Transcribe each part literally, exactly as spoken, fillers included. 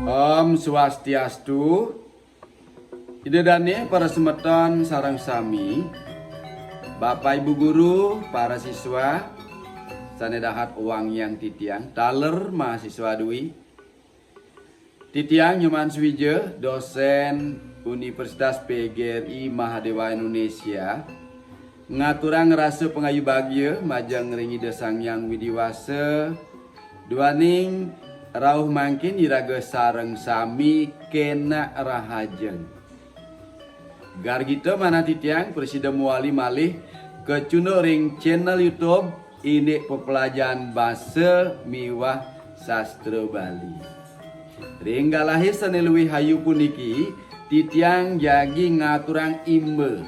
Om Swastiastu. Ida dané para semeton sareng sami, Bapak Ibu guru, para siswa, sané dahat wangiang titiang, taler mahasiswa Dwi. Titiang Nyoman Suwija, dosen Universitas P G R I Mahadewa Indonesia, ngaturang rasa pangayu bagia majeng ring Ida Sang Hyang Widi Wasa, duaning rauh mangkin iraga sareng sami kénak rahajeng. Gargita manah titiang prasida mawali malih kacunduk ring channel YouTube indik pepelajaran basa miwah sastra Bali. Ring galahé sané luih ayu puniki, titiang jagi ngaturang imba.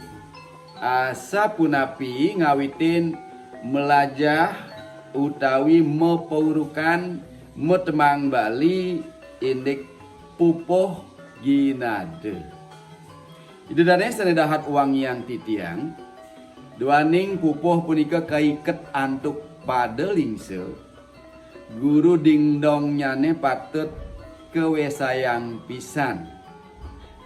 Asapunapi ngawitin mlajah utawi mapaurukan matembang Bali indik pupuh ginada. Ida dané sané dahat wangiang titiang, duaning pupuh punika kaiket antuk pada lingsa, guru dingdongnyané patut kawesayang pisan.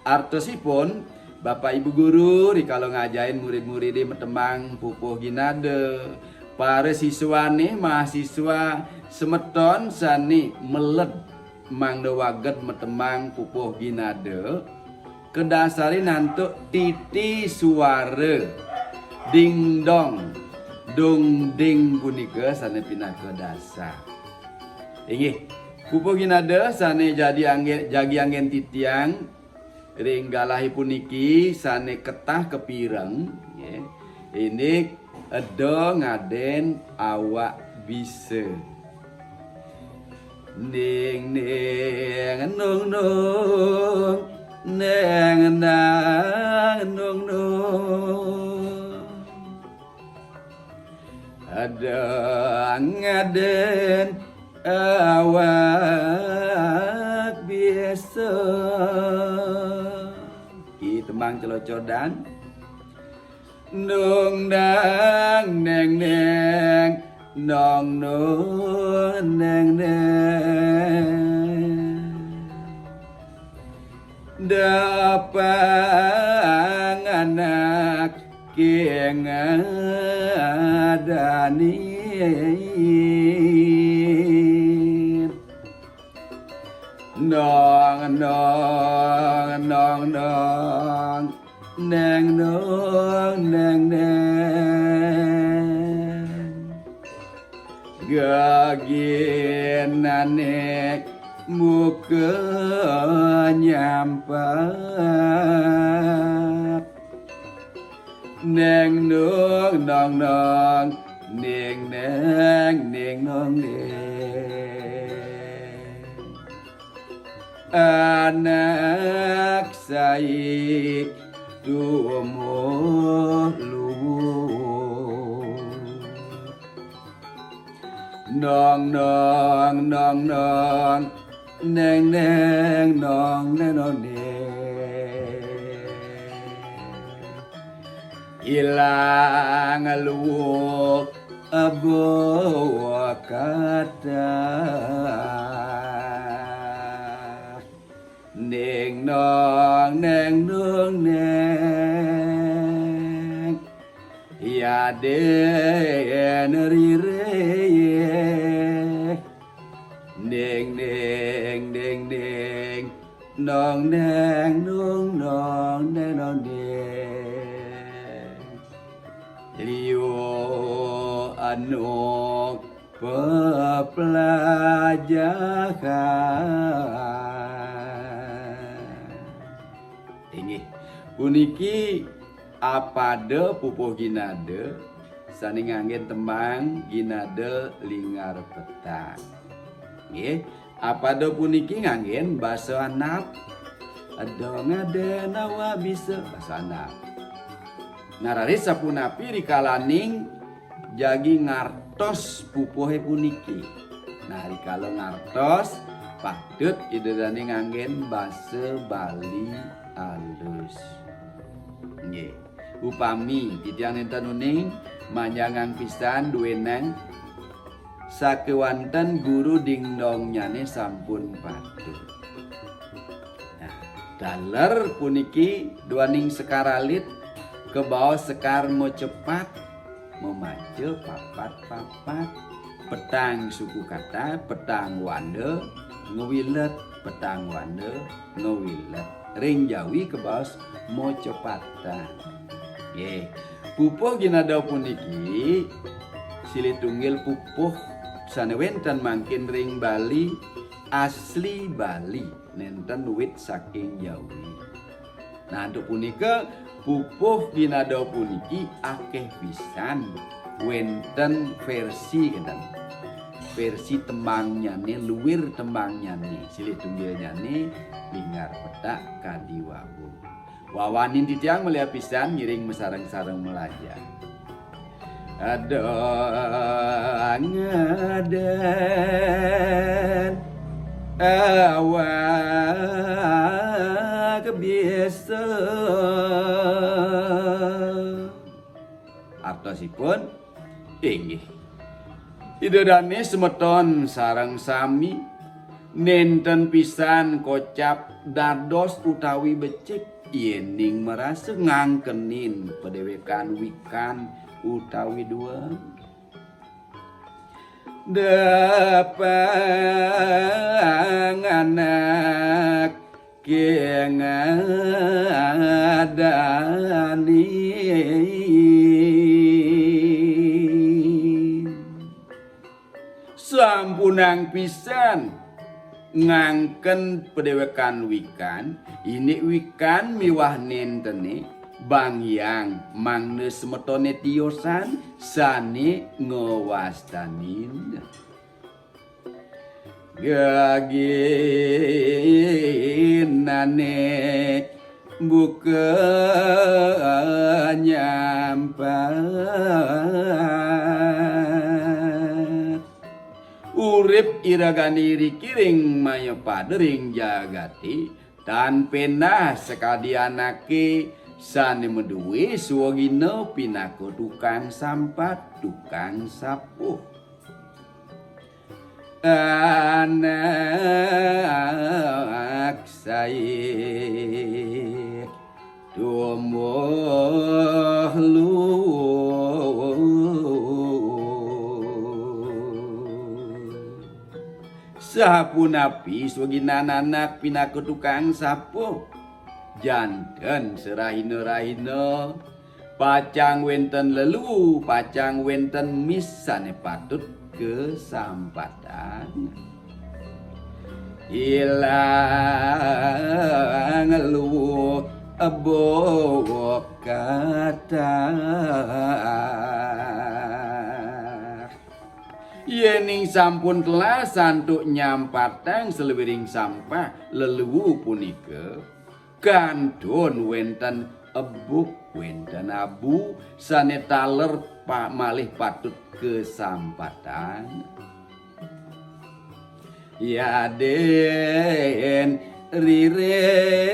Artosipun, Bapak Ibu guru rikala ngajahin murid-muridé matembang pupuh ginada, para siswané mahasiswa semeton sané meled mangda wagéd matembang pupuh ginada, kadasarin antuk titi suara dingdong, dongding punika sané pinaka dasar. Inggih, pupuh ginada sané jadi anggén, jagi anggén titiang ring galahé puniki sané ketah kapireng, nggih. Indik Eda Ngadén Awak Bisa. Ning ning nung nung, neng nang nung nung. Eda Ngadén Awak Bisa. Ki tembang celocodan. Nung dang neng neng, nong nung neng neng. Dapang anak king adanit. Nong nong nong nong, neng nong neng neng. Geginané muka nyampat. Neng nong nong nong, ning neng ning nong ning. Anak sai tumuh luwur. Nong nong nong nong, neng neng nong neng nong neng. Ilang luwuk abawa kathah. Ning nong neng nong neng. Yadin ririh. Ning ning ning ning. Nong neng nong nong neng nong neng. Liu anu pepelajahan. Inggih, puniki apada pupuh ginada sané nganggén tembang Ginada Linggar Petang. Nggih, apada puniki nganggén basa andap. Eda Ngadén Awak Bisa, basa andap. Nararis sapunapi rikalaning jagi ngartos pupuhé puniki. Nah, rikala ngartos, patut Ida dané nganggén basa Bali alus. Nggih. Upami titiang nénten uning, Manjangang pisan duénang sakéwanten guru dingdongnyané sampun patut. Nah, taler puniki duaning sekar alit kabaos sekar macepat, mamaca papat-papat. Petang suku kata, petang wanda, ngwilet, petang wanda, ngwilet. Ring Jawi kabaos macepatan. Nggih. Pupuh ginada puniki silih tunggil pupuh sané wénten mangkin ring Bali, asli Bali, nénten wit saking Jawi. Nah, antuk punika pupuh ginada puniki akéh pisan wénten vérsi kénten. Vérsi tembangnyané, luir tembangnyané, silih tunggilnyané Linggar Petak kadi wau. Wawanin titiang malih apisan ngiring masareng-sareng malajah. Ada ngadan awak bisa. Artosipun, inggih. Ida dané semeton sareng sami nénten pisan kocap dados utawi becik, yéning marasa ngangkenin padéwékan wikan utawi dueg. Dapang anak kengadanin. Sampunang pisan ngangken padéwékan wikan, indik wikan miwah néntené, banggiang mangda semetoné tiosan sané ngawastanin. Gaginané buka nyampat. Urip iragané iriki ring mayapada ring jagaté, tan péndah sakadi anaké sané madué swagina pinaka tukang sampat, tukang sapuh. Anak saé tumbuh luhur. Sapunapi swaginan anak pinaka tukang sapuh? Janten sarahina-rahina pacang wénten leluu, pacang wénten mis sané patut kasampatang. Ilang leluu ebuk kata. Yéning sampun telas antuk nyampatang saluiring sampah leluu punika, kantun wénten ebuk, wénten abu sané taler pa-, malih patut kasampatang. Yadin ririh.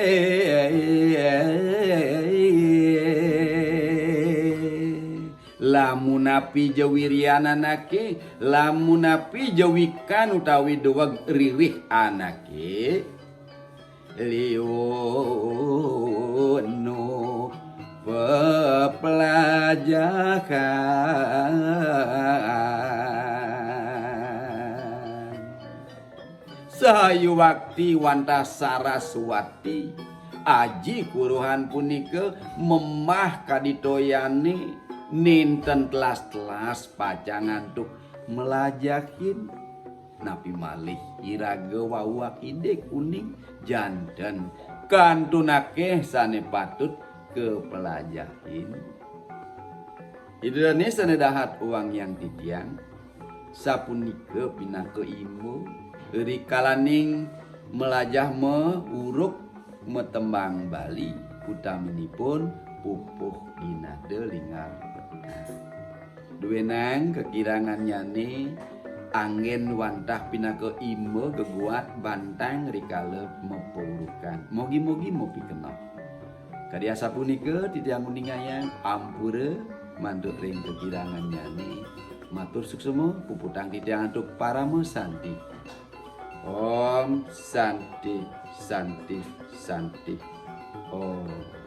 Lamunapi ja wirian anaké, lamunapi ja wikan utawi dueg ririh anaké, liunu peplajahan. Sayuwakti wantah Saraswati, aji kuruhan punika memah kadi toyané, nénten telas-telas pacang antuk mlajahin. Napi malih iraga wau akidik uning, janten kantun akéh sané patut kaplajahin. Ida dané sané dahat wangiang titiang, sapunika pinaka imba rikalaning mlajah mauruk matembang Bali, utaminipun pupuh ginada Linggar Petak. Duénang kakirangannyané anggén wantah pinaka imba geguat bantang rikala mapaurukan. Mogi-mogi mapikenoh. Kadi asapunika titiang nguningayang, ampura mantuk ring kakirangannyane. Matur suksma, puputang titiang antuk parama santi. Om Santi, Santi, Santi. Om.